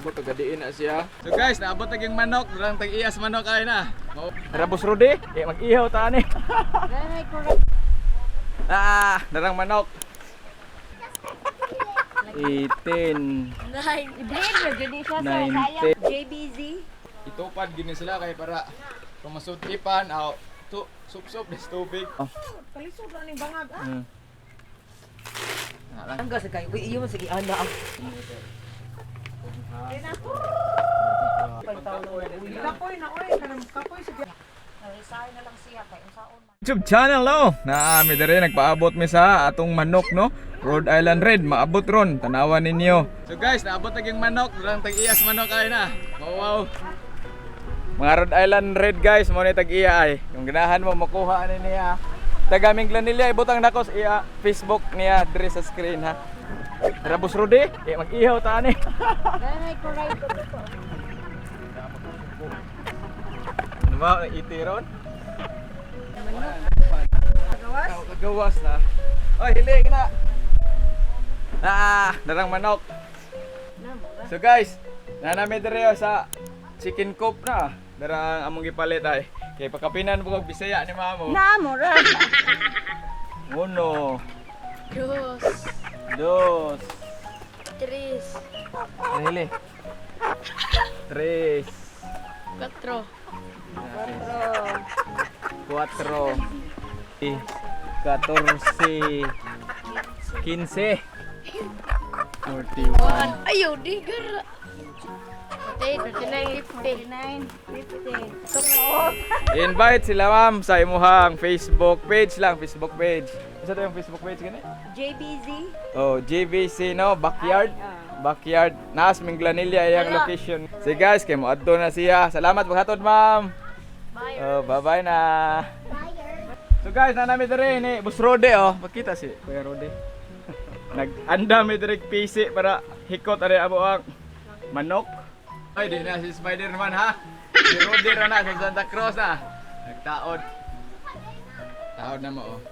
Ambot gadiin na siya. So guys, naabot na yung manok, durang tag-iyas manok ay na. Rabos Rode, eh mag-ihaw ta ani. Ah, darang manok. 18. Nine. I-blend ra jud ni siya sa 90. sayang. JBZ. Itupad gini sila kay para pumasutipan aw tu sup-sup des tubig. Oh. Kalisod na ning bangag ah. Lang. Ang sa kayo, uy, iyo man sige ana. Kapoy na oy, kanang kapoy sa Narisay na lang siya kay unsaon man. YouTube channel no. Naami dere nagpaabot mi sa atong manok no. Rhode Island Red maabot ron tanawan ninyo. So guys, naabot na yung manok, durang tag-iyas manok ay na. Wow, wow. Mga Rhode Island Red guys, mo ni tag-iya ay. Kung ganahan mo makuha ani niya. Taga Minglanilla ibutang nako sa iya Facebook niya diri sa screen ha. Rabos Rode, eh mag-ihaw ta ani. Ganay ko right ko to. Ano ba iti ron? Gawas. Kagawas na. Oy, hili na. Ah, darang manok. So guys, nanami diri oh, sa chicken coop na. Darang among gipalit ay. Kay pakapinan po kog Bisaya ni mamo. Na mo ra. Uno, Dos. dos, Tres. hili. Tres, Cuatro. cuatro, 14, 15, 41. Ayaw, di gara. 48, 49, 50. 9, 50. Invite sila ma'am sa imuhang Facebook page lang, Facebook page. Isa to yung Facebook page gani? JBZ. Oh, JVC no, backyard. Backyard. Naas Minglanilla iyang location. Sige guys, kay mo adto na siya. Salamat paghatod, ma'am. Bye. Oh, bye-bye na. So guys, na nami diri ni Boss Rode oh. Pakita si Kuya Rode. Nag-anda mi diri PC para hikot ari amo ang manok. Ay, di na si Spider-Man ha. Si Rode ra na sa Santa Cruz na. Nagtaod. Taod na mo oh.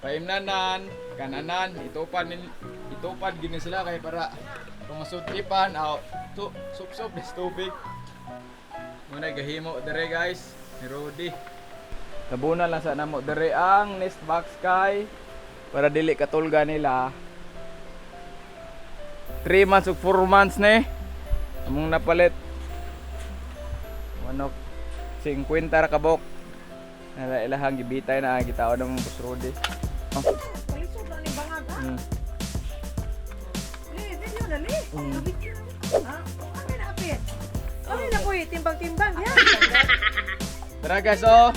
Paimnanan, kananan, itupad nin itupad gini sila kay para pumasutipan aw tu sup-sup des tubig. Muna gahimo dere guys ni Rody. Tabunan lang sa namo dere ang nest box kay para dili katulga nila. 3 months ug 4 months ni among napalit. Manok 50 ra kabok. Nala ilahang gibitay na gitaon ng Boss Rody. Oh. Kalisod na ning bangag ah. Li, video na li. Ah, ano na apit? Ano na koy timbang-timbang ya. Tara guys, oh.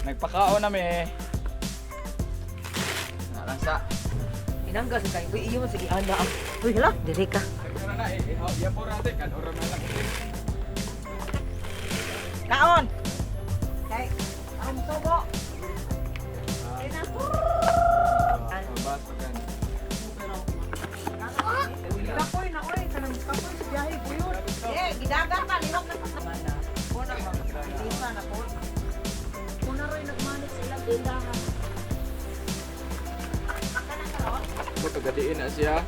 Nagpakaon nami. Narasa. Inangga sa kayo, uy, iyo man sige ana. Uy, hala, diri ka. Tara na eh, oh, yapor natin kan ora man lang. Kaon. Kay ang tubo. Mabas pagan. Kapoy na oy, kanang kapoy sa biyahe buyod. Eh, gidagan pa lihok na. Kuna ba? Lisa na po. Kuna roy nagmanit sa ilang tindahan. Buto gadiin na siya.